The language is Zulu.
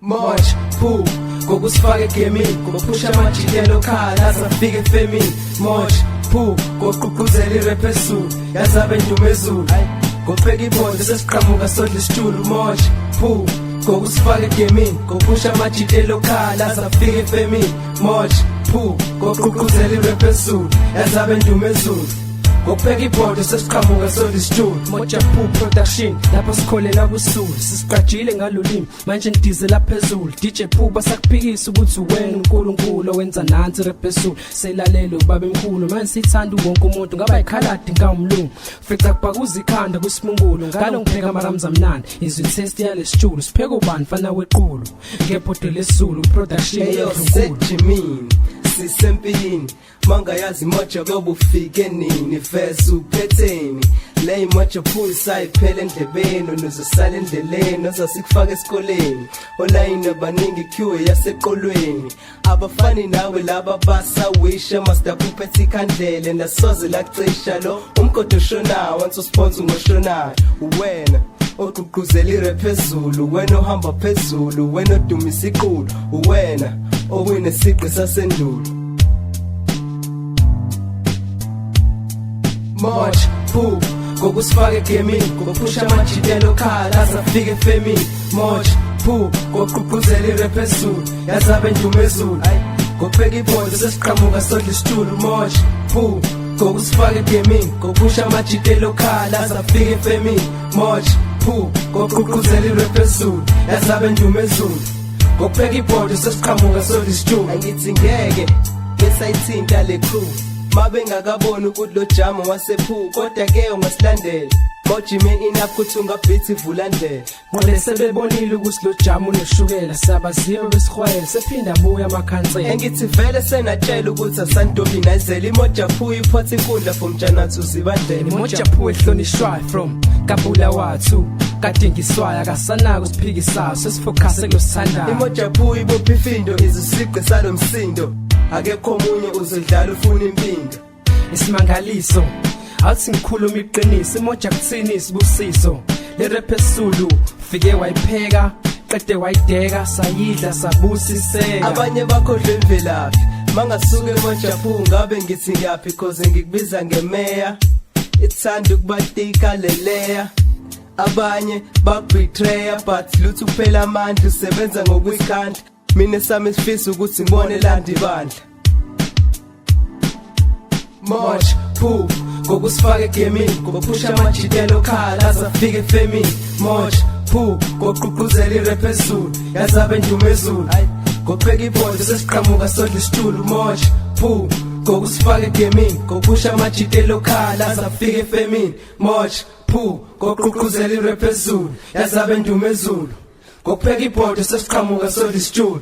March phu ngokusifaka egemini, ngokuphusha amajita lokhala azafika efemini. March phu ngogqugquzela irap esulu, yazabe indumezulu. Ngokupheka ibhodo sesiqhamuka sodla isitshulu. March phu ngokusifaka egemini, ngokuphusha amajita lokhala azafika efemini. March phu ngogqugquzela irap esulu, yazabe indumezulu. Ngokupheka ibhodo sesiqhamuka sodla isitshulu. Moja Poo Production, lapho sikholela kusulu, sisiqajile ngalolimi manje ngidizela phezulu. DJ Poo, basakuphikisa ukuthi wena uNkulunkulu owenza nansi rap esulu, selalelo baba emkhulu. Manje sithanda wonke umuntu, ngaba ikhaladi ngawumlungu, fica kubhakuza ikhanda kwisimungulu. Ngalo ngipheka amaramza amnandi, izwi taste yalesitshulu, sipheka ubani fana wequlu ngebhodo lesizulu production yendlunkulu. Sejimini sisempini, mangayazi moja kobufike nini, vese uphetheni le imoja pulsa iphele endlebeni, nizosala endleleni ozasikufaka esikoleni. Olayini abaningi, queue yaseqolweni, abafani nawe laba basawisha. Master uphethe ikhandlele nasoze lacisha lo umgodo oshonayo, once usponsor ngoshonayo. Uwena ogqugquzela irap phezulu, wena ohamba phezulu, wena odumisa iqulu, uwena owinesiqi sasendulo. March phu ngokusifaka egemini, ngokuphusha amajita lokhala azafika efemini. March phu ngogqugquzela irap esulu, yazabe indumezulu. Ngokupheka ibhodo sesiqhamuka sodla isitshulu. March phu ngokusifaka egemini, ngokuphusha amajita lokhala azafika efemini. March phu ngogqugquzela irap esulu, yazabe indumezulu. Ngokupheka ibhodo sesiqhamuka sodla isitshulu. Angithi ngeke besayithinta le crew mabengakaboni ukuthi lo jama wasephu, kodwa ke ungasilandela mawujime enough kuthi ungabhithi vulandlela. Ngqole sebebonile ukuthi lo jamu uneshukela, sabaziwe besihwayela, sephinda buya amakhansela. Engithi vele senatshela ukuthi asandobi nayizela imoja phu iphatha inkundla from Janathi uzibandlela. Imoja phu ehlonishwayo from Kabulawathu kadingiswayo, akasanako siphikisayo, sesifokhase kulosithandayo. Imoja phu ibopha ifindo, izisiqi salomsindo, akekho omunye uzodlala ufuna impindo. Isimangaliso awuthi ngikhuluma iqiniso, imoja kuthini isibusiso. Le rap esulu fike wayipheka qede wayideka, sayidla sabusiseka. Abanye bakhohlwe imvelaphi, mangasuke emoja phu ngabe ngithi ngiyaphi, cause ngikubiza ngemeya ithanda ukubatika leleya. Abanye bakubetreya but lutho kuphela amandla, usebenza ngokuyikhandla. Mina sami sifisa ukuthi ngibone landi bandla. March phu ngokusifaka egemini, ngokuphusha amajita lokhala azafika efemini. March phu ngogqugquzela irap esulu, yazabe indumezulu. Ngokupheka ibhodo sesiqhamuka sodla isitshulu. March phu ngokusifaka egemini, ngokuphusha amajita lokhala azafika efemini. March phu ngogqugquzela irap esulu, yazabe indumezulu. Ngokupheka ibhodo sesiqhamuka sodla isitshulu.